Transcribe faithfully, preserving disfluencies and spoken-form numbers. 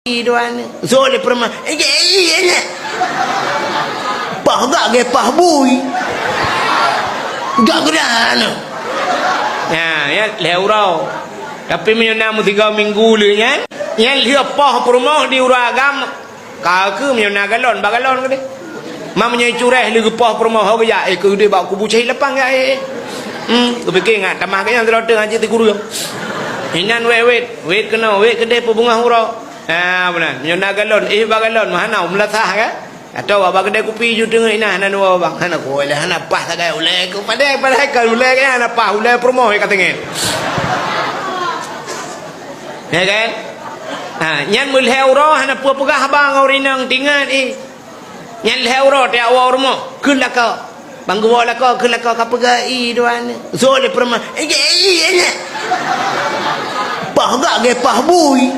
I dua ni. Zo le peurumoh. Eh, eh, eh, eh. Pah gak ge pah bui. Gak geudana. Nah, ya, lhèe uroe. Tapi meunyoe na meusigoe minggu le nyan, nyan lheueh poh peurumoh di uroe agam. Ka keu meunyoe na galon, ba galon keudeh. Ma meunyoe cureh lheueh geupoh peurumoh ho geujak, eh, keudeh bak kubu cahit lapang ya, eh. Hmm, geupike ngat tamah ke nyang seuloteueng aja tikureueng. Inan wet-wet, wet keunoe, wet keudeh peubeungoh uroe. Ha, beuna. Meunyoe na galon, eh, ba galon, mah hana, meulasah kan? Atau bak kedai kupi ju teungoh inan hana dua bang. Hana kuwoe lé, hana paih sagai ulèe ku. Padahai, padahai ka ulèe ke hana paih, ulèe peurumoh ka teungen. Ya kan? Ha, nyan meulhèe uroe hana peue peugah haba ngon ureueng inong, tingat, eh. Nyan lhèe uroe tiep woe rumoh, kheun lakoe. Bang geuwoe lakoe, kheun lakoe ka peugah, "I dua ni." Zo le peurumoh. Eh, eh, eh, eh. Pah gak ge pah bui.